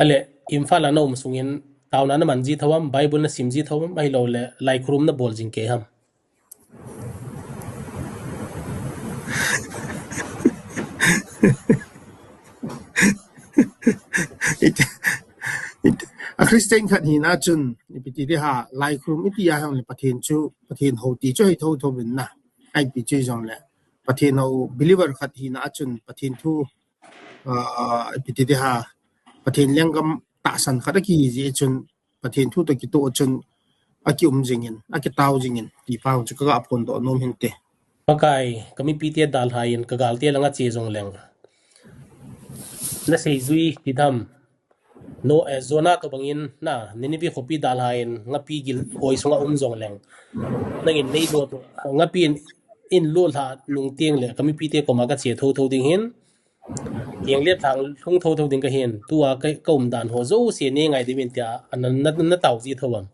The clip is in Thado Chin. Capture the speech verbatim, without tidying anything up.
Ale, Imphal a na um sungin, taona na man ji thou am, Bible na sim ji thou am, ahilou le, laikhulum na bol jing kei ham. A Christian khat hina chun, ipi ti di ha, laikhulum iti a hang le Pathen chu, Pathen hou ti chu hei thou thou bin na. Ai pi chu jong le, Pathen hou believer khat hina chun, Pathen thu, ah, ipi ti di ha, Pathen lenggam tahsan khat aki ji chun, Pathen thu to kito chun, aki um jingin, aki tao jingin, ti pa chu ka ga phondoh nom hin te. Pakai, ka mipi te dalha in, ka gal te langa che jong leng. Na sei jui ti tham. No, eh, Jonah to bangin na, Nineveh khopi dalha in, ngapi gil hoi sunga um jong leng. Nangin nei lo to, ngapi in, in lo lha nung tiang le, ka mipi te koma ka che thou thou ding hin. Kiang le thang lhung thou thou ding ka hin, tua ka, ka um dan ho jouse ne ngai di min tia, na, na, na tao ji thou am.